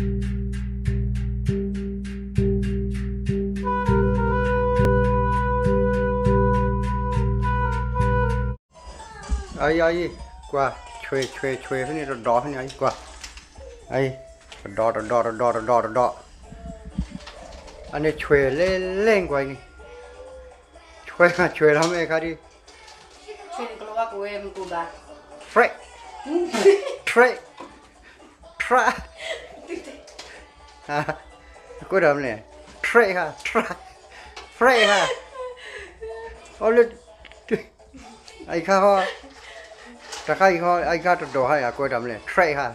အအံၤ ကွၢ် ဆွဲ ဆွဲ ဆွဲ ဖဲန့ၣ်တဒီးဖဲန့ၣ်အံၤ ကွၢ် အအံၤ တဒီး တဒီး တဒီး တဒီး တဒီး အန့ၣ်ဆွဲလဲၣ်လဲၣ် ကွၢ်အံၤန့ၣ် ဆွဲ ဆွဲလီၤမ့ၢ်ခါဒ် ဆွဲ ဆွဲ အကွဲးတၢ်မလဲၣ် ထရဲခါ ထရဲ ထရဲခါ အီလၢ အအံၤခါဃီ တခါအံၤဃီ အအံၤခါတဒီးခါအံၤ အကွဲးတၢ်မလဲၣ် ထရဲခါ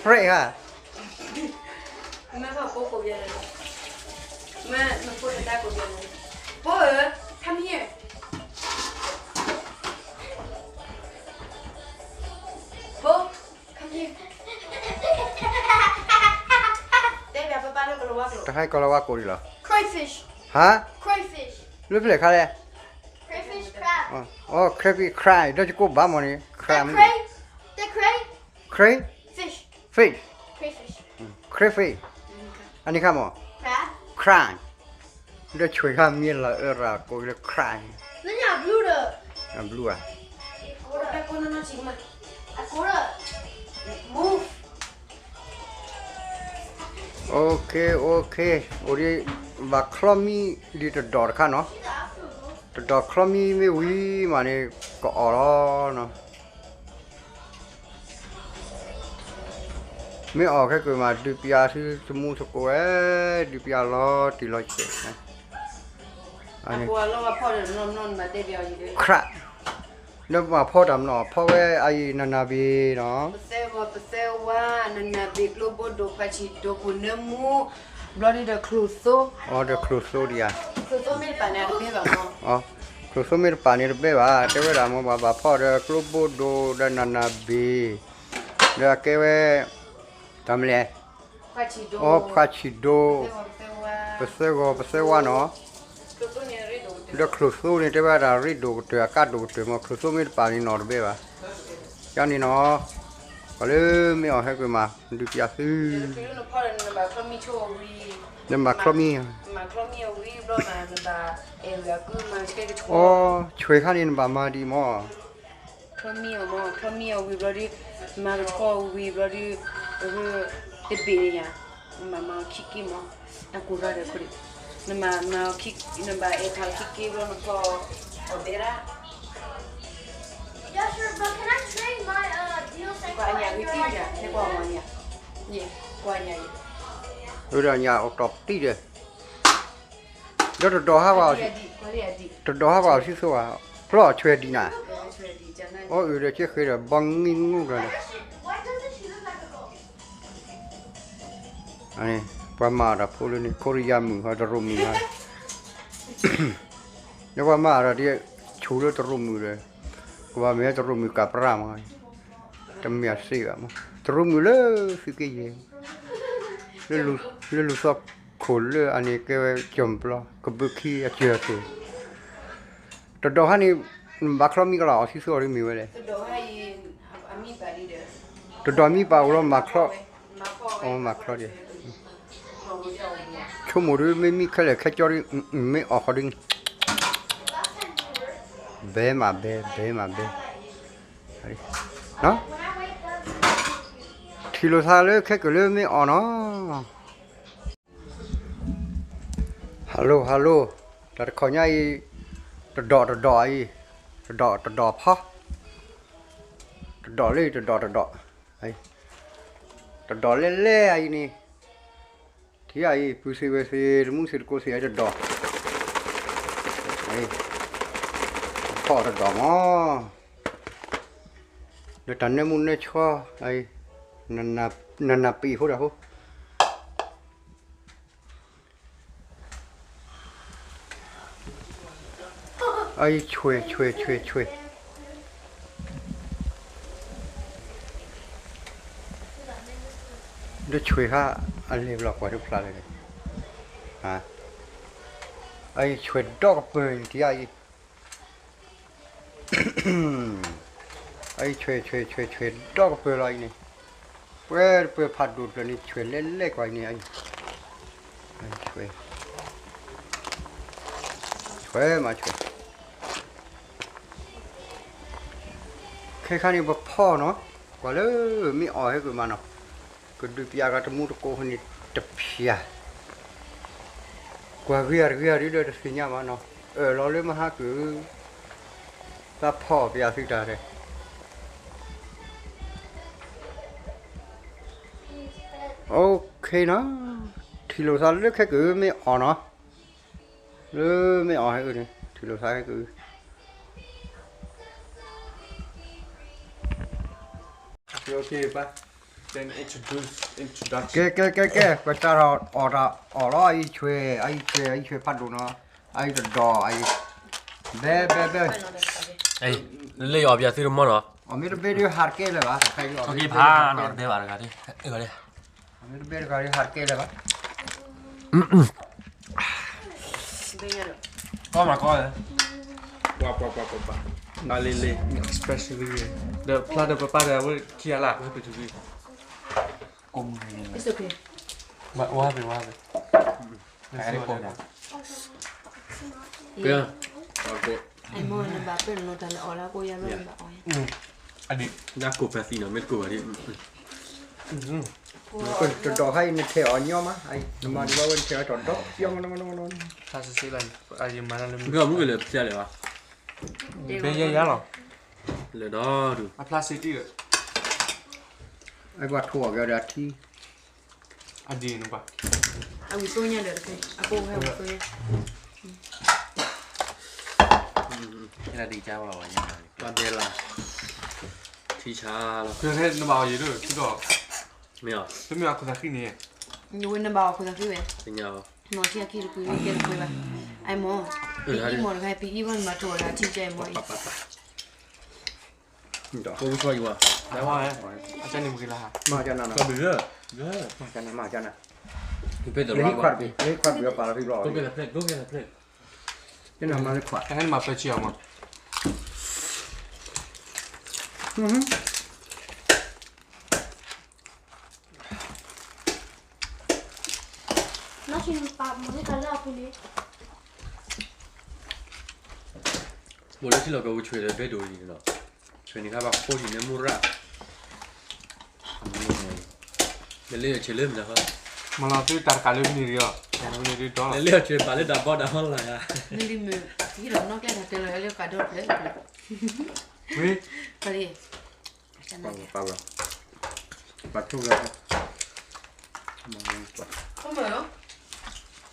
ထရဲခါ တခါကီလီၤဝါကိးဒ်လီၤ ဟါ လၢဖျဲၣ်ခါလဲၣ် crayfish crab အိ crayfish crab ဒီးယကိးဘၣ်မးန့ၣ် crab crayfish crayfish crayfish အန့ၣ်ခါမး crab ဒီးဆွဲခါမ့ၢ်လီၤအၢရၤကိးလၢ crab ဘျူးဧါ OK OK အိၣ်ဒံး ဘၣ်ချီမံဒံးတဒီးတခါနီၤ တဒီးချီမံမ့ၢ်ဝံၤမးန့ၣ် ကအီၣ်လီၤနီၤ မ့ၢ်အီၣ်ခဲက့ၤမး ဒုးပျးသုသမူသကိးဝဲ ဒုးပျးလီၤတံၢ်လီၤဆဲး crab ဒီးပှၤဖီတၢ်မနီၤ ဖီဝဲအအံၤ နနၤဘ့ၣ်နီၤ နနၤဘ့ၣ် ကျိဘိဒိၣ် ခွါဆံၣ်ဒိၣ် ပိၣ်နၢမူ ဘျီဒုးဒီးချိၣ်သိ အီ ဒီးချိၣ်သိဒံးဧါ ချိၣ်သိမ့ၢ်တပာ်န့ၣ်တဘဲဘၣ် တဲဝဲဒၣ်မ့ၢ်ဘၣ်ဘၣ်ဖီဒီးကျိဘိဒိၣ်ဒီးနနၤဘ့ၣ် ဒီးအကဲဝဲ တၢ်မလဲၣ် အီ ခွါဆံၣ်ဒိၣ် ပသၢဂီၤ ပသၢဝါနီၤ ဒီးချိၣ်သိန့ၣ် တဲဝဲဒၣ်ရ့ဒိၣ်ကတၢၢ် အကါဒိၣ်ကတၢၢ်မး ချိၣ်သိမ့ၢ်တပာ်န့ၣ်နီၤတဘဲဘၣ် ယန့ၣ်နီၤ ပှၤလၢမ့ၢ်အီၣ်ဟဲကွံာ်မး ဒုးပျးသု နဘၣ်ချီမံ အီ ဆွဲခါန့ၣ် နဘၣ်မၤဒံးမး ချီမံအီၤမး ချီမံအီၤဝံၤဘျီဒုး မၤကဆှီဝံၤဘျီဒုး တဘ့ၣ်န့ၣ်ယၤ နဘၣ်မၤအီၤခံက့မး အကူၢ်ရၢ်ဒီးခိၣ်ဒံး နဘၣ်မၤအီၤခံ နဘၣ်အဲၣ်ဖးအီၤခံက့ဘျီနဖီအီၤဘဲဒၣ် ကွၢ်အညၣ်ဂ့ၤတံၢ်ယၤ နကွၢ်မၤညၣ် ကွၢ်ညၣ် အဝဲဒၣ်ညၣ်အီၣ်တီၢ်တံၢ်ဒီး ဒီးတဒီးဟးပှၤ တဒီးဟးပှၤအီၤဆံသိဘၣ် ဖျီအီၤဆွဲဒံးနၤ အီၣ်အုၣ်ဒီးကဲဃဲဒီး ဘီငံၢ်ငူၢ်ဒီး ပှၤမၤအီၤတၢ်ဖိလၢန့ၣ် ခိရံယါမုၣ်ဟီ တရူးမုၣ်ဟီ ဒီးပှၤမၤအီၤဒီး ဆူၣ်လၢတရူးမုၣ်ဒီး ကဘၣ်မ့ၢ်တရူးမုၣ်ကးပြၢ်မး တမ့ၢ်အစ့ဘၣ်မး တရူးမုၣ်လၢသုးက့ယဲၢ် လၢလူၤသီခိၣ်လၢအန့ၣ်ကဲဝဲကၠီၣ်ပျီ ကဘုးခံအစၢၤအသွဲၣ် တဒီးဟါန့ၣ် နဘၣ်ချီမံကလီၤအီၤဆံသိအီၤဒ်မ့ၢ်ဝဲလဲၣ် တဒီးမံပာ်အိၣ်လီၤမၤချီ မၤချီဒံး ဆိကမိၣ်ဒ်မ့ၢ်မံခဲလၢာ်ခဲကၠီဒ် မ့ၢ်အီၣ်ဃီဒ် ဘဲမးဘဲ ဘဲမးဘဲ ထံၣ်လိာ်သးလၢခဲကၢၢ်လၢမ့ၢ်အီၣ်နီၤ Hello hello တၢ်တခီညါအံၤ တဒီးတဒီးအံၤ တဒီးတဒီးဖီ တဒီးလၢတဒီးတဒီး တဒီးလဲၣ်လဲၣ်အံၤန့ၣ် ထံၣ်အံၤ ပုၢ်သ့ၣ်ဝဲၢ်သ့ၣ် တမူသ့ၣ်တကိးသ့ၣ်အံၤတဒီး ဖီတဒီးမး လၢတၢ်နၢမူနၢဆှီ နနၢ်ပ့ၣ်ဖိတၢ်ဖိ အံၤဆွဲဆွဲဆွဲဆွဲ ဒီးဆွဲခါ အလဲၤဘျီကွၢ်တဖျါလဲၣ် အံၤဆွဲဒီကပၢၤအံၤ ထံၣ်အံၤ အံၤဆွဲဆွဲဆွဲဆွဲဒီကပၢၤလီၤအံၤန့ၣ် ပှဲၤတပှဲၤဖးဒိၣ်တဖျၢၣ်န့ၣ် ဆွဲလဲၣ်လဲၣ်ကွၢ်အံၤန့ၣ်, ဆွဲ, ဆွဲမးဆွဲ, ခဲခါန့ၣ်ပဖီၣ်နီၤ, ကွၢ်လၢမ့ၢ်အီၣ်ဟဲက့ၤမးနီၤ, ကဒုးပျးကတမူတကိးန့ၣ်တဖျၢၣ်, ကွၢ်ဂ့ၤအတဂ့ၤအဒုဒီးတသ့ၣ်ညါဘၣ်နီၤ, အၢၣ်လီၤလၢမဟါကုၢ် သးဖီၣ်ပျးသုတၢ်ဒဲး OK နီၤ, ထံၣ်လိာ်သးလၢခဲကုၢ်မ့ၢ်အီၣ်နီၤ, လၢမ့ၢ်အီၣ်ဟဲအုၣ်န့ၣ် ထံၣ်လိာ်သးဟဲကုၢ်, ကဲ ကဲ ကဲ ကဲ ပစးထီၣ်အီၣ်တၢ်အီၣ်လီၤ, အအံၤဆွဲ, အအံၤဆွဲ, အအံၤဆွဲဖးဒိၣ်နီၤ, အအံၤတဒီး, အအံၤ, ဘဲ ဘဲ ဘဲ, လၢယအီၣ်ပျးသုတမီနီၤ, အမ့ၢ်တဘဲဒုးဟးတကဲလၢၤဘၣ်, ဖးနီၤတဘဲဘၣ်တဂၤ, အမ့ၢ်တဘဲတဂၤဒုးဟးတကဲလၢၤဘၣ်, ကီမးကီလၢၤ, ပှၤပှၤပှၤပှၤပှၤ, လ့လ့, especially ဒီးဖျါဒီးပပၢ်ဒီးအဝဲခံဂၤလၢ်, ဝဲပတုၤ, ဝါပ့ၤဝါပ့ၤ, ကဲ, အမိၢ်နဘၣ်ပၢၢ်နလိတၢ်လၢအီၣ်လၢအကိးယၤဘၣ်နဘၣ်အီၣ်ယၤ, အဒံး, နကိးဖဲသံနီၤ မ့ၢ်တကိးဘၣ်ဒ်, တဒီးခါအံၤနထဲးအီၤညီမး, နမၤဒ်ဘၣ်ဝဲနထဲးအီၤတဒီး, ဖျါစ့လၢ, မုၢ်ကလၢပျါလဲၣ်ဘၣ်, ဘဲယဲယၤလီၤ, လၢဒီဒူၣ်, အဖျါစ့တံၢ်လၢ, အကွၢ်ထိးအီၣ်က့ၤဒီးအထံ အဒံးနကွၢ်, အဝံသိညါဒီးတဖဲ, အကိးဝဲဝံသိညါ, ဟဲဒံးကါဝဲလီၤဝဲညါ, ပှၤဒဲးလီၤ, ထံဆါလီၤ, နဘၣ်အီၣ်ယံၤဒိၣ်, မ့ၢ်အီၤ, တမ့ၢ်အခိၣ်သးဃံန့ၣ်, နဝဲနဘၣ်အီၣ်ခိၣ်သးဃံဝဲ, နီၢ်ထံအခံတကွံာ်ကဲတကွံာ်ဘၣ်, အမ့ၢ်, ပအံၤမ့ၢ်တခါ ပအံၤဘၣ်နဘၣ်ထိးအီၤဒီးအထံကဲမ့ၢ်အံၤ, ကဝံၤယွၤ, အကန့ၣ်မ့ၢ်ဂ့ၤလၢဟါ, မၤကနၤ, မၤကနၤ, မၤကနၤ, လၢဟံၣ်ခွါတဘ့ၣ်, လၢဟံၣ်ခွါတဘ့ၣ်အပာ်လီၤဖံဘျီ, တနၤမၤလၢခွါ, တနၤမၤပၢဆံအီၤမး နီၢ်ဆံပာ်မၤန့ၢ်တၢ်လၢအပူၤန့ၣ်, ဘိးလၢထံလီၢ်ကဝီၤဆွဲဒီးဘဲဒိၣ်အံၤနီၤ, ဆွဲန့ၣ်ခါဘၣ်ဖိဒံးန့ၢ်မူရၣ်, မ့ၢ်လၢအီၤဆဲးလၢမနုၤဃီ, မၤလီၤသုတၢ်တကးလၢမနုၤဒံးအီၤ, မ့ၢ်လၢအီၤဆဲးဘၣ်လၢတၢ်ဘီတၢ်မီလၢ်ယါ, မ့ၢ်လံမုၢ်, ဟံၣ်လီၤနီၢ်ကျဲတၢ်တဲလီၤလၢကဒီဖျၢၣ်, ဝ့ၢ်, ပှၤလံ, ပှၤ, ပှၤဆိၣ်ဂ့ၤ,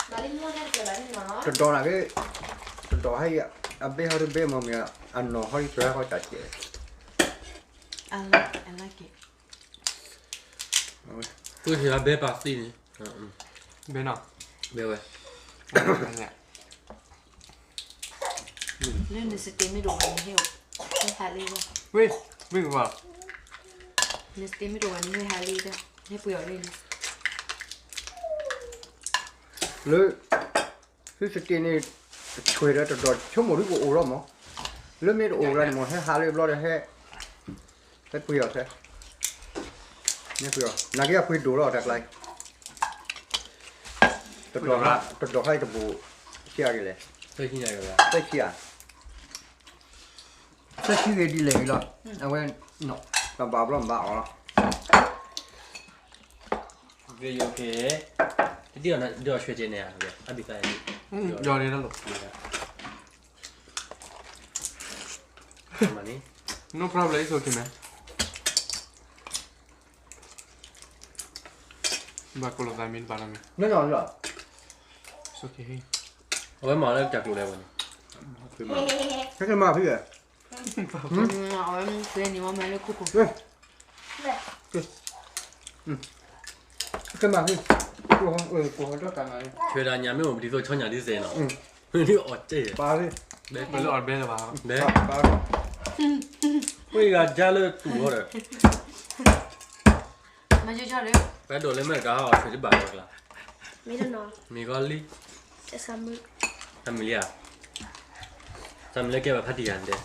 တဒီးနၤက့, တဒီးဟဲအံၤ, အဘ့ၣ်ဟီဒ်ဘ့ၣ်မ့ၢ်မ့ၢ်, အနီၢ်ဟီဒ်သွဲဟီတၢ်ကဲး, အလၢက့ၤ, အဝဲ, သူၣ်ထံၣ်အဘဲပာ်သံန့ၣ်, ဘဲနီၤ, ဘဲဝဲ, လၢနစတ့မ့ၢ်တအိၣ်ဘၣ်န့ၣ်ဟဲ, ဟဲဟးလံ, ဝ့ၢ်, ဝ့ၢ်ကဘၣ်, နစတ့မ့ၢ်တအိၣ်ဘၣ်န့ၣ်ဟဲဟးလံ, ဟဲပှ့ၤအီၤလံန့ၣ်, လၢ, သုစတ့န့ၣ်, ဆွဲဒီးတဒီးဆိကမိၣ်ဒ်ကအိၣ်လီၤမး, လၢမ့ၢ်တအိၣ်လၢန့ၣ်မး ဟဲဟးလၢဘျီဒီးဟဲ ဟဲပှ့ၤအီၤဖဲ, ဟဲပှ့ၤအီၤ, နာ်က့အပှ့ၤဒိၣ်လီၤတၢ်ကျါအံၤ, တဒီးခါအံၤတဘိး, ဆံးအါက့ၤလဲၣ်, သၢဆံဧါ, သၢဆံဂ့ၤဒ်လဲၣ်ဂ့ၤလီၤ, အဝဲ, တဘၣ်ဘျီဘၣ်အီၤလီၤ, တဒ်အီၤဆွဲကဲန့ၣ်ဧါ, အဘံသး, ဒီးန့ၣ်လီၤ, no problem, it's okay man, ဘၣ်ကိးလိာ်သးမံၤတဘၣ်နီတမံၤ, အဝဲမၤလၢတၢ်ကျိၤလဲၣ်ဝဲန့ၣ်, ဟဲက့ၤမၤဖံးဝဲ, အဝဲ, န့ၣ်မၤမၤလၢခိခိၣ်, ကမၤဖံး, ဆွဲဒၣ်ညၣ်မ့ၢ်အိၣ်ပတံၤသိးဆီညၣ်ဒ်စဲးနီၤ, အီၣ်ကဲ, ပလၢအီၣ်ဘဲလၢၤဘၣ်, ဘဲ, ဝဲဂၤကၢ်လၢတူၢ်ဝဲဒီး ပှဲၤဒိၣ်လၢမဲာ်တကးဟီၣ်အီၣ်ဆွဲတဘၣ်လၢၤကျါ, မ့ၢ်ဂီၤလံ, တၢ်မုၢ်လံဧါ, တၢ်မုၢ်လၢကဲဘၣ်ဖးတံၢ်ယၤန့ၣ်တဲ,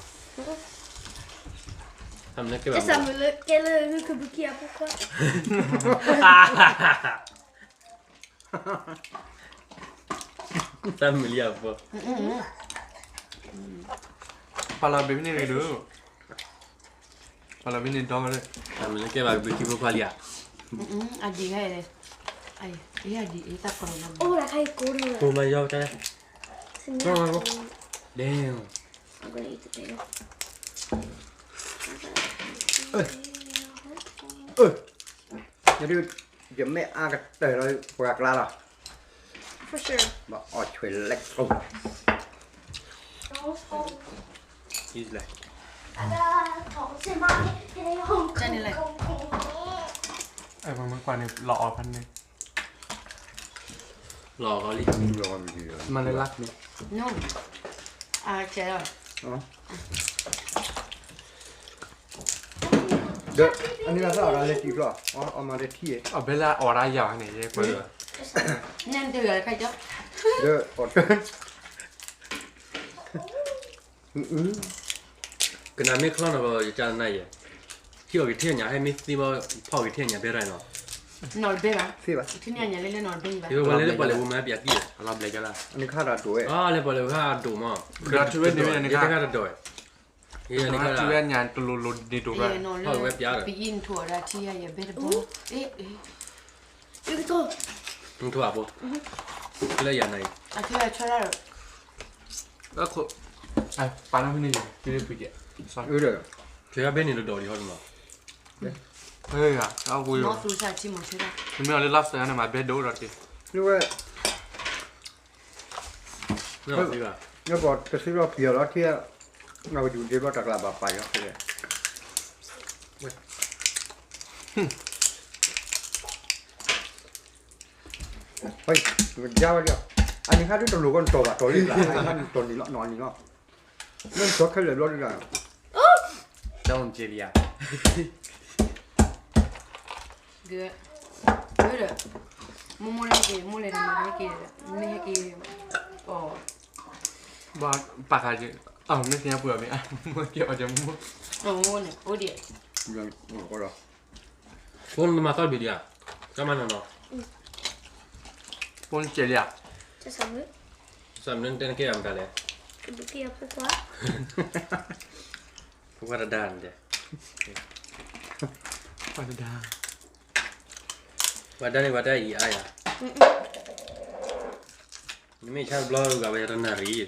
ကဲလၢဂုၢ်ကဘုးခံအဖိခွါ, သးမုာ်လံအဖိ, ပာ်လီၤဘ့ၣ်ဖဲန့ၣ်ဂ့ၤဒုး, ပာ်လီၤဖဲန့ၣ်ဒီဂၤလၢ, သးမုာ်လၢကဲဘၣ်ကဘုးခံဖိခွါလံဧါ, အဒံး, အဒံး, တၢ်ကီလီၤ, ကိမၤယီၤတၢ်လဲၣ်, damn, I'm gonna eat the potato. ယမ့ၢ်အါကတၢၢ်လီၤ ပှၤကျါလီၤ, ဘၣ်အီၣ်ဆွဲးလဲၣ်ကိၣ်, လီၤအီၤဖဲန့ၣ်, လီၤအီၤလံ, မၤလၢလၢ်န့ၣ်, ဒီးအန့ၣ်လၢသးအီၣ်တၢ်လဲၤတံၢ်ဖျီ, အီၣ်မၤတထံၣ်, အဘဲလၢအီၣ်တၢ်ယၤန့ၣ်, ယဲကွၢ်လၢ, ဒီးအီၣ်တၢ်, ကနၣ်မ့ၢ်ချီနီၤဘၣ် ယကနၣ်ယဲ, ထံအီၣ်က့ၤထံၣ်ညါ ဟဲမ့ၢ်သ့ဘၣ်, ဖီၣ်က့ၤထံၣ်ညါဘဲရၤနီၤ, နီၤတဘဲဘၣ်, ထံၣ်ညါလၢလၢနီၤတဘဲဘၣ်, ဝဲလၢပှၤလဲၤဝဲမၤပျးကံၣ်, အလီၤဘျဲၣ်ကလါ, အန့ၣ်ခါဒီးဒိၣ်ဝဲ, အလၢပှၤလဲၤဝဲခါဒိၣ်မး, ဒီးထံဝဲန့ၣ်ဝဲန့ၣ်ခါ, တခါတဒိၣ်ဝဲ ထံဝဲညါတလိၤလိၤဒ်ဒိၣ်ရၣ်, ထီၣ်ဝဲပျးဒီး, နထိၣ်အဘိ, လၢယၤန့ၣ်, ပာ်လီၤဖဲန့ၣ်, ထွဲဘဲန့ၣ်တဒိၣ်ဒံးဟီတနီၤ, နမ့ၢ်အီၤလၢလၢ်စၢၤန့ၣ် မၤဘဲဒိၣ်ဒီးတ့ၢ်, လၢဝဲ လၢပှၤတသ့လီၤပျံၤအီၤလီၤထံ, အဝဲယူၤဒ့ဘျီတၢ်ကျါဘၣ်ပာ်ယီၤဖဲလဲၣ်, ဝဲဒၣ်ဝဲဒၣ်, အန့ၣ်ခါဒ်တလိၤကီနတီၤဘၣ်တီၤလံကျါ, အန့ၣ်ခါနတီၤန့ၣ်လီၤနီၤန့ၣ်လီၤ, လၢနတီၤခဲလၢာ်ဘျီဒ်လဲၣ်, ဒီးက့လံဧါ ဒီး, မိၢ်မိၢ်လၢဟဲက့ၤ, မိၢ်လဲၤတမၤဟဲက့ၤ, မ့ၢ်ဟဲက့ၤ, အီၤ, ဘၣ်ပာ်ခါက့ၤ, အမ့ၢ်သ့ၣ်ညါပှၤမ့ၢ်အါ, မိၢ်က့ၤအီၤဒီးမိၢ်, အိၣ်ဒံး, ဖိနမၤသီတဘ့ၣ်ဒံးဧါ, ကမၤနီၤနီၤ, ဖိနစဲးလံဧါ, သးမနုၤတဲနကဲအမတၤလဲၣ်, ဖိခွါတဒါန့ၣ်တဲ, ပှၤတဒါ, ပှၤဒါန့ၣ်ပှၤတအံၤအါယၤ, နမ့ၢ်ဆါတဘျီဂၤဝဲယၤတနၣ်ရံၣ်,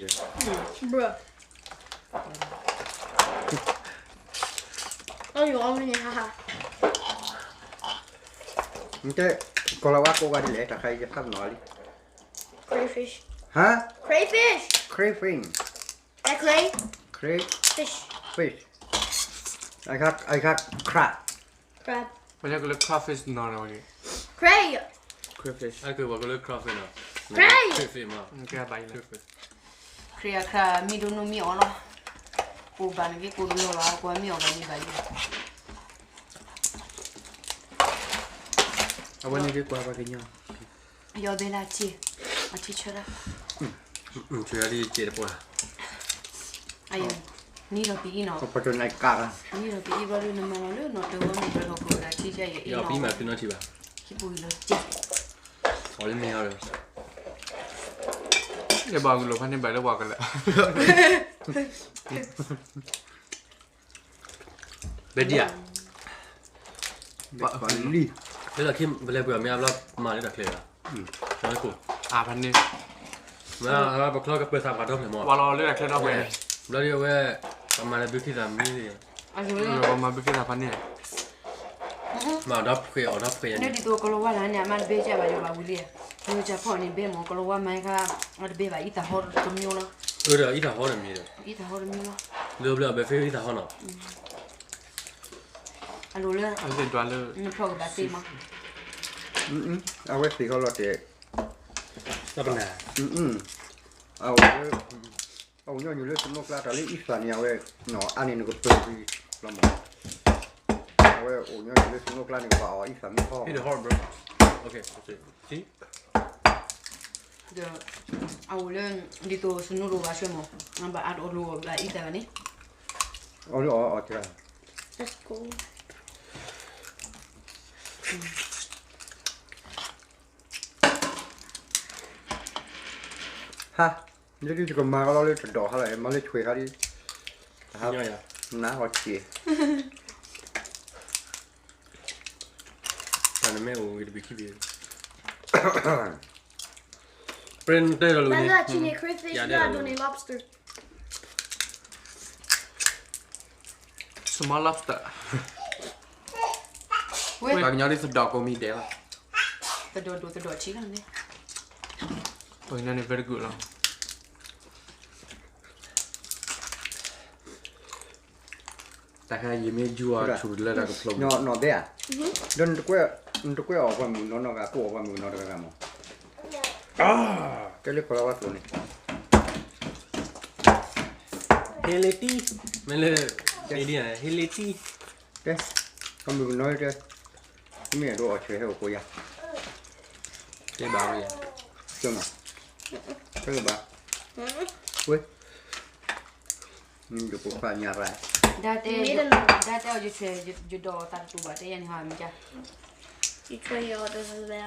နတဲ, ကီၤလၤဝါကိးဂၤဒ်လဲၣ် တၢ်ခါအံၤယဖးပနီၣ်လံ, crayfish, ဟါ, crayfish, crayfish, cray, cray, fish, fish, I got, I got crab, crab, ပှၤကလၢ crawfish နီၤ, cray, crayfish, အကပှၤကလၢ crawfish နီၤ, crayfish မး, crayfish မ့ၢ်ဒိၣ်နမ့ၢ်အီၤလီၤ, ကိးဘၣ်နက့ကိးတလီၤဘၣ် ကွၢ်မ့ၢ်အီၤဘၣ်မ့ၢ်ဘၣ်လံ, အဝဲန့ၣ်က့ကွၢ်ပှၤကညီ, ယီၤဘဲလၢထံ, အထံဆၢလၢ, ဆၢလၢထံကဲတပှၢ်, နံၤဒီးပအံၤနီၤ, နံၤဒီးပအံၤဘျီဒုး နမၤလီၤလၢနီၢ်တဝီန့ၣ် ဒီးလီၤကိးဝဲဒၣ်ထံဆၢယအံၤနီၤ, ယီၤပအံၤမၤဖုနီၢ်ထံဘၣ်, ဟံၣ်ပူၤလၢကဲ, အီၤလၢမ့ၢ်အီၤဒီး, ယဘၣ်ဂုာ်လိာ်ဖဲန့ၣ်ဘၣ်လၢပှၤကလဲာ် ဘဲဒံဧါ, လံ, လၢလီၢ်ခံပလဲၤပှ့ၤအီၤမ့ၢ်အါဘျီမၤလၢတၢ်ချ့ဘၣ်, အဖဲန့ၣ်, ပှၤပချီကပၢၤသးပှၤဒီဖျၢၣ်မး, ပှၤလီၤလၢတၢ်ချ့ဒီဖျၢၣ်, ဘျီဒ်အဝဲ, ပမၤလၢဘုခ့သးမံ, ပမၤဘုခ့သးဖဲန့ၣ်, မၤဒီဖှ့အီၤဒီဖှ့န့ၣ်, ဒ်သိးကလီၤဝါလၢန့ၣ် အမါတဘဲကဘၣ်ယဘၣ်ဝံၤလံ, မ့ၢ်ကဖီၣ်န့ၣ်ဘဲမ့ၢ်ကလီၤဝါမၤခါ, အတဘဲဘၣ်အံသၣ်ဟီတမံၤလီၤ, အၢဒီးအံသၣ်ဟီတမံၤဒီး, အံသၣ်ဟီတမံၤလီၤ, လၢဘျီအဘဲဖဲအံသၣ်ဟီနီၤ အလိၤလၢ, နဖျီၣ်ကဘၣ်သ့မး, အဝဲသ့ၣ်ခီလီၤတဲာ်, ပနၢ်, အဝဲ, အိၣ်ညီနုၢ်လၢသနူကျါတၢ်လၢအံသၣ်န့ၣ် အဝဲ, အါန့ၣ်နကပၢၤကွံာ်လီၤမး, အဝဲအိၣ်ညီနုၢ်လၢသနူကျါန့ၣ် ကဘၣ်အီၣ်အံသၣ်မ့ၢ်ဟီ, ဒီး, အအိၣ်လၢ, ဒ်သိးသနူတအိၣ်ဘၣ်ဆၢမး, ဘၣ်အါတအိၣ်လိၣ်ဘၣ်အံသၣ်ဘၣ်န့ၣ်, အီၣ်လၢအီၣ်အီၣ်တၢ်, Let's go. ဟါ, လၢဒ်ယကမၤကလီလၢတဒီးဟါလီၤ, မၤလၢဆွဲခါဒ်, နၢ်ဟီက့ၤ, တၢ်နမ့ၢ်အိၣ်ဂ့ၤတဘ့ၣ်ခံဘ့ၣ်, ပရၢနတဲဒီးလိာ်န့ၣ်, ယၤဒဲးဒီးလိာ်န့ၣ်, lobster. Small lobster. ပှၤကညီဒ်သဒီးကိးမံၤဒဲးလီၤ, သဒီးဒိၣ်သဒီးဆံးလီၤန့ၣ်, ပှၤကညီန့ၣ် very good လီၤ. တၢ်ခါယမ့ၢ်ယူၤအီၤဆူၣ်လၢတၢ်ကဖျိ, နီၢ်ဘဲဧါ, ဒီး နတကွဲးအီၤပှၤမုၣ်ကနီၤနီတဂၤ, ကိးအီၤပှၤမုၣ်ကနီၤတဂၤဂၤမး, ကဲလၢခိးလီၤဝဲကျိၤန့ၣ်, ဟ့လ့တံ, မ့ၢ်လၢ, ဟ့လ့တံ, တဲ, ပှၤမုၣ်ကနီၤတဲ, မ့ၢ်အဲၣ်ဒိးအီၣ်ဆွဲဟဲအိၣ်ကိးယၤ, တဲဘၣ်ဝဲယၤ, တဲမး, တဲဘၣ်, ဝဲ နတပိာ်ခွါညါရၣ်, ဒၣ်တဲ, ဒၣ်တဲအီၤယဆွဲ, ယဒီးသးတတူၢ်ဘၣ် တဲယၤန့ၣ်ဟါမ့ၢ်ကါ, ယဆွဲယအီၤတ, ဘၣ်, တဲ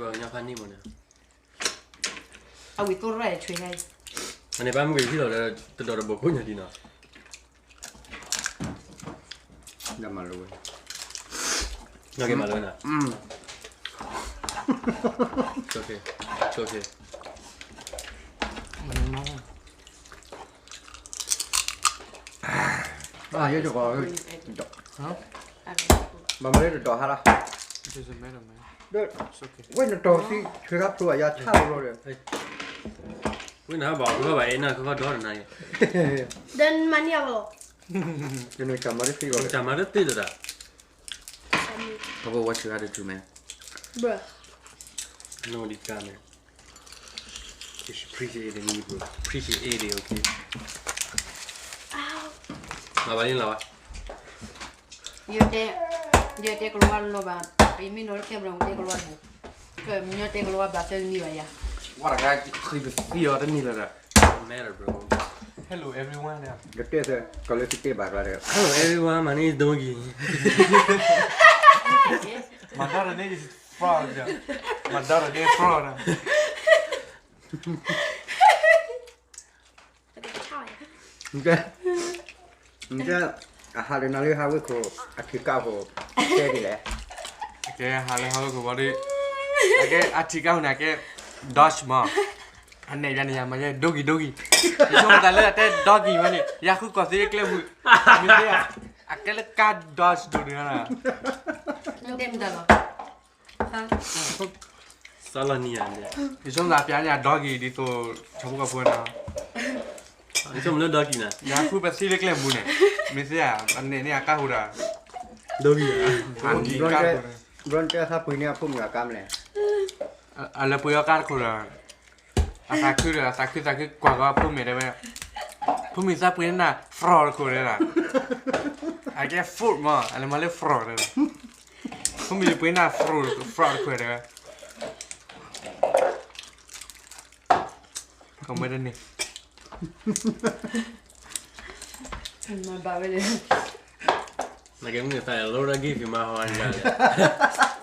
ဘၣ်ညါဖးန့ၢ်မးန့ၣ်, အဝံၤသိၣ်ရၣ်ယဆွဲဟဲ, အန့ၣ်ဘၣ်မ့ၢ်ဂ့ၤဟံၣ်လီၤလၢ, တဒီးတဘိခိၣ်ညါဒ်နီၤ မၤလၢဝဲ, နကမၤလၢဝဲနၤ, okay, okay, ယက, ဘၣ်မၤလၢတဒီးဟါလီၤ, ဝဲနတီၤသံ, ဆွဲခါဖျိအယၤဆၣ်လီၤဒီး, ဝဲနဟးဘၣ်, ဝဲဘၣ်အဲၣ်နၤခီခီဒီးနၤ, then မၤန့ၢ်အီၤလီၤ, နကမၤတသ့လီၤ, ကမၤတသ့လီၤဒၣ်, အဝဲ what you gotta do, man, bruh, no, this guy, man, you should appreciate it, bro, appreciate it, okay, လီၤဘၣ်လီၤဘၣ်, ယတဲ, ယတဲကလီၤဝါလီၤဘၣ်, ယမ့ၢ်နီၤလၢကဲဘျီတဲကလီၤဝါတဘၣ်, ကညီတဲကလီၤဝါဘၣ်သၢနံၣ်ဘၣ်ယၤ, ဝါတဂၤ, ဃ့ပသံအီၤတနံၣ်လၢၤဒီး, matter, bro, hello everyone, ကတဲသၢ, ကလၢသံတဲဘၣ်ကျါဒီး, hello everyone, my name is Donkey, my daughter name is Frog, my daughter name Frog, နကဲ, နကဲ, အဟးလၢနၤလၢဟးဝ့ၢ်ခိၣ်, အထံးကၢ်ခိၣ်, တဲဒ်လဲၣ်, ကဲဟးလၢဟးဝ့ၢ်ခိၣ်ဘၣ်ဒီး, အကဲအထံးကၢ်ခိၣ်န့ၣ် အကဲ, Dutch မး, အနဲၣ်ယၤန့ၣ်ယၤမၤယဲ doggy doggy, ယဆိကမိၣ်တၢ်လၢအတဲ doggy ဝဲန့ၣ် ယၤဃုကွၢ်သ့ကျဲမုၢ်, မ့ၢ်တဲ, အကဲလၢကါ Dutch ဒိၣ်န့ၣ်, တဲမတၤလီၤ စီၤလီၤနံၤယၤန့ၣ်, ယဆိကမိၣ်သးပျးညါ doggy ဒ်သိး, ဆၢဖိကီၢ်ဖိနီၤ, ယဆိကမိၣ်လၢ doggy န့ၣ်, ယၤဃုပသံလၢကျဲမုၢ်န့ၣ်, မ့ၢ်သ့ဧါ, အနဲၣ်န့ၢ်အကါဃိဒီး, doggy ဧါ, ဘျီတဲသးပှ့ၤန့ၢ်အဖိမုၣ်အကါမလဲၣ်, အလဲၤပှ့ၤအီၤကါတခိၣ်ဒီး အသးခုဒီး အသးခုသးခုကွၢ်ကီးအဖိမုၣ်တဲဝဲ, ဖိမုၣ်သးပှ့ၤန့ၢ်နၤ fraud တခိၣ်တဲဒၣ်, အကဲ fraud မး အလဲၤမၤလၢ fraud တဲဝဲ, ဖိမုၣ်ပှ့ၤန့ၢ်နၤ fraud, fraud တခိၣ်တဲဝဲ, ကမၣ်တန့ၣ် ဘၣ်ဝဲလဲၣ်, နကဲမုၢ်နသး Laura give you my heart န့ၣ်,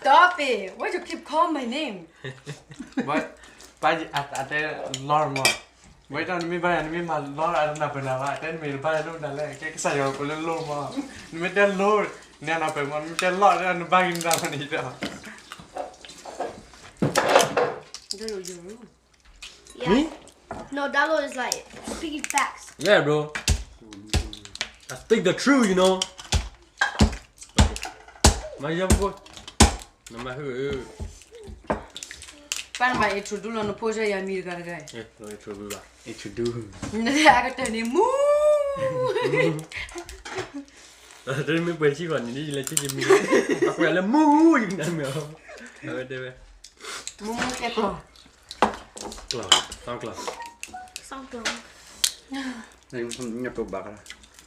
Stop it! Why you keep calling my name? ပၢ်, အတဲ Laura မး, ဝဲတၢ်နမ့ၢ်ဘၣ်ယၤ နမ့ၢ်မၤ Laura အတနၢ်ပၢၢ်နၤဘၣ်, တဲနမ့ၢ်တဘၣ်ယၤဒိၣ်နၤလဲၣ်, ကဲကစၢ်ယွၤပှၤလၢ Laura မး, နမ့ၢ်တဲ Laura န့ၣ်နၢ်ပၢၢ်မး, နမ့ၢ်တဲ Laura နဘၣ်က့ၤနတၢ်မၤန့ၣ်ဒီး Me? No, Dalo is like speaking facts. Yeah, bro. I speak the truth, you know. My young boy. No matter who. ပၢ်နဘၣ် introduce လီၤနဖိဆၢယၤမံၤတဂၤတဂၤ, introduce ဘၣ်, introduce နအကတၢၢ်န့ၣ် မူ, တမ့ၢ်ပှဲၤဆံဃီၤန့ၣ် ယလဲၤဆံယမံၤ, အကွဲးလၢမူ, ယကနၣ်မ့ၢ်အီၤ, အဝဲတဲဝဲ, မူမူကဲကျီၢ် ကျီၢ်, sound ကျီၢ်, sound ကျီၢ်, ညၣ်တိဘၣ်,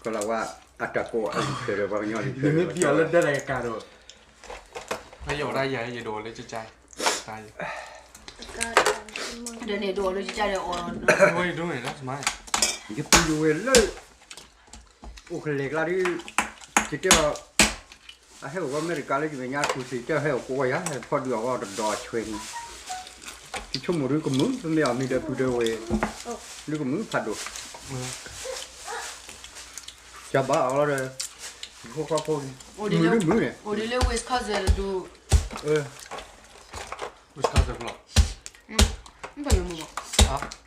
ကလၤဝါ အတၢ်ကိးအလံၤဖဲးဒီးပှၤကညီလံၤဖဲး, နမ့ၢ်ပျီလၢဒၢတၢ်ကကၤဒီး, ဖဲယအိၣ်ဒၣ်ယၤ ယဒိးလၢကကါ, တၢ်ယ ဒီးန့ၣ်ဒိးလၢယကၢ်ဒီးအီၤ What are you doing? That's mine. ယပူၤယဝဲၢ်လၢ အိၣ်ကလဲၤကျါဒ် ယတဲအီၤ အဟဲအိၣ်ဂီၢ်အမဲရကၤလၢယမဲာ်ညါခူၣ်ဆံး တဲဟဲအိၣ်ကိးဝဲယၤ ဖီဒုးအီၣ်ဂီၢ်တဒီးအဆွဲန့ၣ် ယဆိကမိၣ်ဒ်ကမုာ် ပမ့ၢ်အီၣ်မ့ၤဒီးပုၢ်ဒီးဝဲၢ် ဒ်ကမုာ်ဖးဒိၣ် ကဘၣ်အီၤလီၤဒီး ယဖိခွါဖိန့ၣ် မုာ်ဒ်မုာ်န့ၣ် အိၣ်ဒ်လၢ Wisconsin တဒူ Wisconsin ဘျီ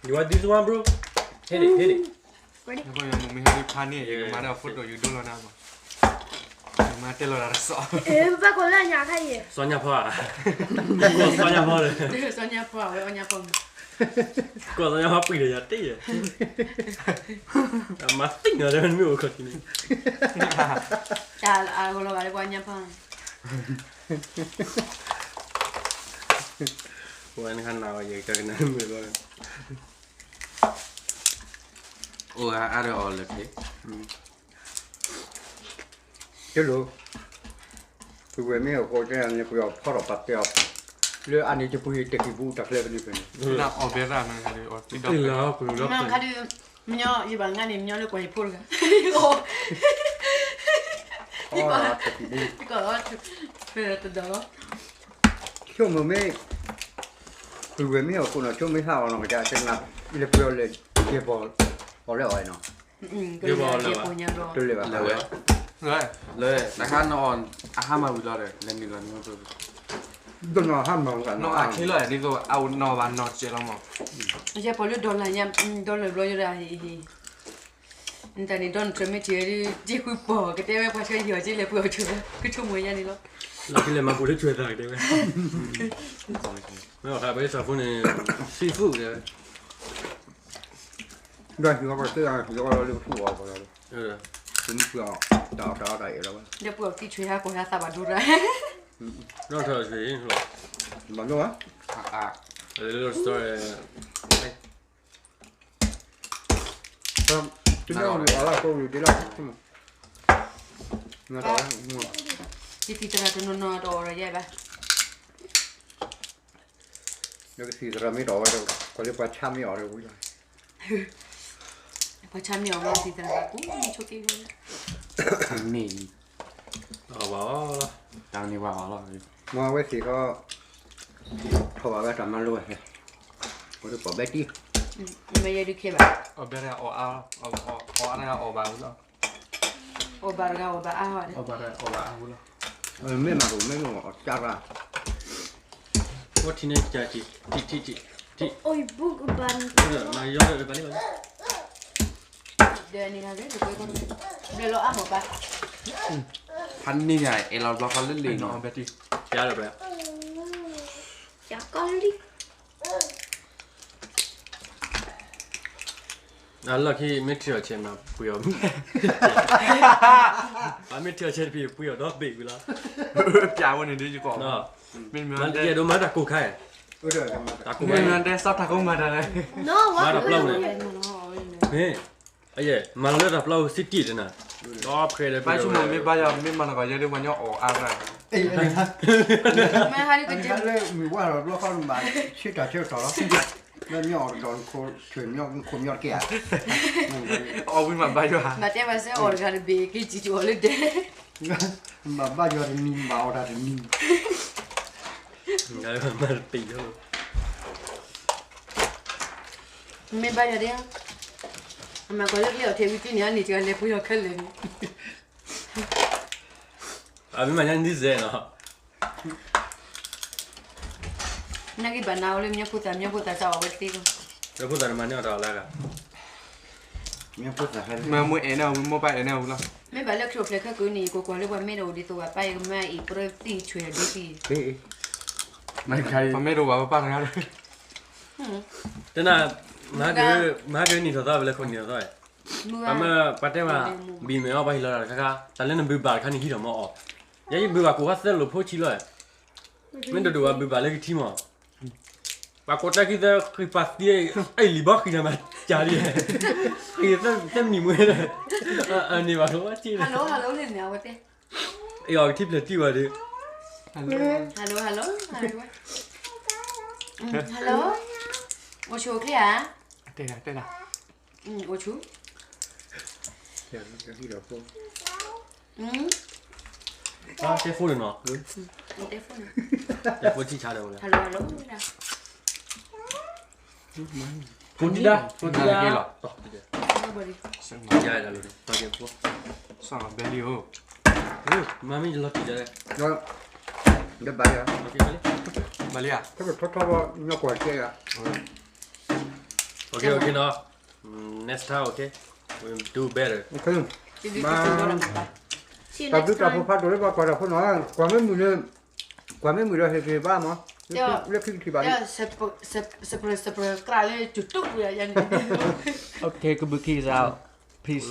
You want this one, bro? Hit it, hit it. နကမ့ၢ်ဟဲဒုးဖးန့ၣ် ယကမၤဒီး photo ယူၤဒိလီၤနၤမး ယမၤတဲလီၤတၢ်တစီၣ် စီညါဖီဧါ စီညါဖီဒီး စီညါဖီဝဲအီညါဖီ ကီၢ်စီညါဖီပှံၢ်ဒီးယၤတ့ၢ်ယဲ အမၤသံၣ်နီၤတဲဝဲနမ့ၢ်အိၣ်ခီၣ်ထံးန့ၣ် တၢ်အဂီၢ်လီၤဘၣ်လၢပှၤညါဖီ ဝဲနခါနၤဝဲယကနၣ်မုာ်လီၤ အိၣ်ဂၤအါဒီးအီၤလၢဖဲ တလိၣ် ပဝဲမ့ၢ်ဟီၣ်ခိၣ်ကဲန့ၣ် ပယီၤဖီထီၣ်ပာ်တဲအီၤ လၢအန့ၣ်တပူၤယတကံၣ်ပူၤတၢ်ချၢပန့ၣ်ဖဲန့ၣ် အီၣ်ဘဲရၣ်မ့ၢ်ခါဒီး ခါဒီး မညီယဘၣ်ငါန့ၣ် မညီလၢကွၢ်ယဖိတဂၤ ယကီၢ် ယကီၢ် တဒီး ဆိကမိၣ်မ့ၢ် ပဝဲမ့ၢ်ဟီၣ်ခိၣ်နီၤ ဆိမ့ၢ်ဟးအီၤနီၤ ကစၢ်ကနၣ် လဲၤပှ့ၤအီၤလဲၤ ကဲပီၤ အီၤလၢအီၤနီၤ ကဲပီၤလၢ တလၢာ်ဘၣ် လၢာ်ဝဲ လၢာ် တခါနီၤ အဟါမၢ်ဝံၤလီၤဒီး လဲၤနုာ်လီၤနုာ် ဒိၣ်နီၤဟါမၢ်ကနီၤ နီၤအခံလီၤ ဒ်သိးအအိၣ်နီၤဘၣ်နီၤတစဲးလီၤမး ယဲပီၤလၢ dollar ညါ dollar ဘျီယိၤဒၣ် နတၢ်န့ၣ် Donald Trump မ့ၢ်ထံၣ်ဝဲဒ် က့ၤဃုပီၢ် ကတဲဝဲပှၤဆှၢယီၤက့ၤလဲၤပှ့ၤအီၤ ကဆိကမိၣ်ညါန့ၣ်လီၤ လီၤက့ၤလဲၤမၤပူၤလၢဆွဲသးကတဲဝဲ မ့ၢ်အီၤခါ ပဟဲဆၣ်ဖိန့ၣ် seafood တဲဝဲ ဒီးဟံၣ်ဝဲပှၤသ့ၣ်ဂၤ ဟံၣ်ဝဲလၢပထူၣ်အီၤကီးလီၤ ပမ့ၢ်ပှ့ၤအီၤ တၢ်အီၣ်တၢ်အီတၢ်အဲၣ်လီၤဘၣ် ဒီးပှ့ၤအီၤသံဆွဲဟါကီၢ်ဟါသးဘၣ်ဒိရၣ် ဒီးထီၣ်ဆွဲ ဘၣ်ဒိဘၣ် အလၢ sorry တမ့ၢ်အီၤလၢအကိးဝံၤဒ်လၢ ယသံၣ်သရၣ်တနီၤနီၤတအိၣ်ဒီးယဲဘၣ် နကသံၣ်သရၣ်မ့ၢ်တအိၣ်ဝဲဒီး ကွၢ်လၢပှၤဆါမ့ၢ်အီၤဒီးဝံၤလီၤ ပှၤဆါမ့ၢ်အီၤလီၤသံၣ်သရၣ်ဘၣ်ကူမ့ၢ်ဆိးက့ဝဲ မ့ၢ် အဝၤအီၤလီၤ တၢ်န့ၣ်ဝၤအီၤလီၤ မ့ၢ်အဝဲသ့ၣ်ခီ ထီၣ်ဘၣ်ဝဲတၢ်မၤလိဝဲ အိၣ်ဒီးပိာ်ဘဲတံၢ် မ့ၢ်ယဲဒုးခဲဘၣ် အီၣ်ဘဲတဂၤအီၣ်အါ အီၣ်ဘၣ်တဂၤအီၣ်ဘၣ်ဝံၤလီၤ အီၣ်ဘၣ်တဂၤအီၣ်ဘၣ်အါဝဲ အီၣ်ဘၣ်တဂၤအီၣ်ဘၣ်အါဝံၤလီၤ မ့ၢ်မၤတအိၣ်မ့ၢ်မ့ၢ်အီၣ်ကၢ်ရၣ် ဝဲထံန့ၣ်ကၢ်ထံ ထံ ထံ ထံ ထံ မၤယီၤဒီးပှၤန့ၣ်ဘၣ် ဘျဲလီၤအါမးဘၣ် ဖးန့ၢ်ယၤ အဲၣ်လီၤဘျီဃီလၢလံၤနီၤ ဘဲတံၢ် ယၤဒီးဘျဲ ယၤကီၢ်လံ အလီၢ်ခံမ့ၢ်ထံၣ်အီၤဆဲးမၤပှ့ၤအီၤ အမ့ၢ်ထံၣ်အီၤဆဲးတဖံးပှ့ၤအီၤဒီဘ့ၣ်ဝံၤလီၤ ပျးဝဲန့ၣ်ဒ်ယကီၢ် မ့ၢ်မ့ၢ်တဲဒိမၤတၢ်ကိၢ်ခါ တၢ်ကိၢ်ခါ မ့ၢ်မ့ၢ်တဲဆီၣ်တၢ်ကိၢ်မၤတၢ်လဲၣ် မၤတၢ်ပျီဝဲန့ၣ် မ့ၢ် အယဲၢ် မၤလီၤလၢတၢ်ပျီဝဲစံတံၢ်တနၤ ဒီဖျဲးဒီး ဘၣ်ဆိကမိၣ်မ့ၢ်ဘါယွၤ မ့ၢ်မၤနၤကီးယဲဒ်ပှၤညီအီၣ်အါရၣ် မ့ၢ်ဟါလၢကစၢ်လၢမုၢ်ဝါထီၣ်ဘျီဃီနဘၣ် ဆၢတၢ်ဆၢကတီၢ်လီၤ လၢမ့ၢ်အီၣ်တဒီးနခိၣ်ဆွဲးမ့ၢ်နခိၣ်မ့ၢ်တကဲဧါ အီၣ်ဝံၤမးဘါယွၤ မၤတဲပှၤစဲအီၣ်တဂၤတဘ့ၣ် က့ၤစံၣ်ကီးအီၤလၢဒဲး ဘၣ်ဘါယွၤတနံၤ ဘၣ်အီၣ်တၢ်တနံၤ မၤတပ့ၤလီၤ မ့ၢ်ဘါယွၤဒဲး အမၤကွၢ်လၢကျဲအီၤထဲဝံၤတံၢ်န့ၣ် အန့ၣ်တဂၤလဲၤပှ့ၤလီၤခဲလၢာ်န့ၣ် အမ့ၢ်မၤညါန့ၣ်စဲးနီၤ နာ်က့ဘၣ်နၤဝဲလၢမညီဖိသၣ် မညီဖိသၣ်စးအီၣ်ဝဲသ့လီၤ မညီဖိသၣ်န့ၣ်မၤန့ၢ်အီၤတၢ်အီၣ်လၢဂၤ မ့ၢ်မ့ၢ်အဲၣ်န့ၢ်ဝံၤ မိၢ်ပၢ်အဲၣ်န့ၢ်ဝံၤလီၤ မ့ၢ်ဘၣ်လၢခရံာ်အိၣ်ဖျဲၣ်ခဲကိးန့ၣ် ကွၢ်ကွၢ်လၢပှၤမ့ၢ်တအိၣ်ဒ်သိးဘၣ် ပၢ်ယကမၢအံၤ ပရၢသံၣ်ဆွဲၣ်ဒိသံၣ် ပမ့ၢ်တအိၣ်ဘၣ်ပၢ်တဂၤ တနၤ မဟါက့ၤ မဟါက့ၤနံၣ်ထီၣ်သီဝဲလၢခိၣ်နံၣ်ထီၣ်သီ ပမ့ၢ်ပှၤတဲဝဲ ဘံၣ်မဲာ်အီၣ်ပှၤဟံးလီၤတၢ်တခါခါ တၢ်လၢနဘုဘၣ်တခါန့ၣ်ဟံးထီၣ်မ့ၢ်အီၣ် ယဲယဘုဘၣ်ကိးခါသၢလိာ်ဖိဆံလီၤ မ့ၢ်ဒိၣ်ဒိၣ်ပှၤဘုဘၣ်လၢကထံမ့ၢ် ပှၤကိးတၢ်ခံသၢဃံပှၤသံ အ့ၣ်လံၤဘီဃံနၤမးကၢ်လံ ဃံသၢမံၤမွဲ အန့ၣ်ဘၣ်လီၤဝဲက့ၤ hello hello န့ၣ်အဝဲတဲ အ့ၣ် အီၤကထံဖျဲးတံၢ်ဝဲဒီး hello hello hello hello အိၣ်ဆူၣ်အိၣ်ချ့ဧါ. တဲဒၣ်တဲဒၣ်. အိၣ်ဆူၣ်. တဲဖိန့ၣ်နီၤ. တဲဖိန့ၣ်. တဲဖိထံၣ်ဆါဒီးဝဲ. ဖိထံၣ်ဒၣ် ဖိထံၣ်ဒၣ်လီၤ. ယၤဒၣ်လီၤ. ဘဲလံဧိၤ. မၤမ့ၢ်ယလီၤတံၢ်ဒၣ်. ဘဲဘၣ်ယၤ. ဘၣ်လံဧါ. ထီၣ်ထီၣ်ဘၣ် ညီကွၢ်ကဲယၤ. Okay, okay နီၤ. Next time, okay, we'll do better. တၢ်ဘျုးတၢ်ဖှိၣ်ဖးဒိၣ်လၢပှၤကွၢ်တၢ်ဖိနီၤ, ကွၢ်မ့ၢ်မုာ်န့ၣ်, ကွၢ်မ့ၢ်မုာ်ဒီးဟ့ၣ်ဂ့ၤဘၣ်မး, လၢခံကထံၣ်ဘၣ်လံ. စပရၢစပရၢကြၢးလၢကၠူတူၣ်ဝဲယၤန့ၣ်. Okay, ကဘုးခံစး, peace.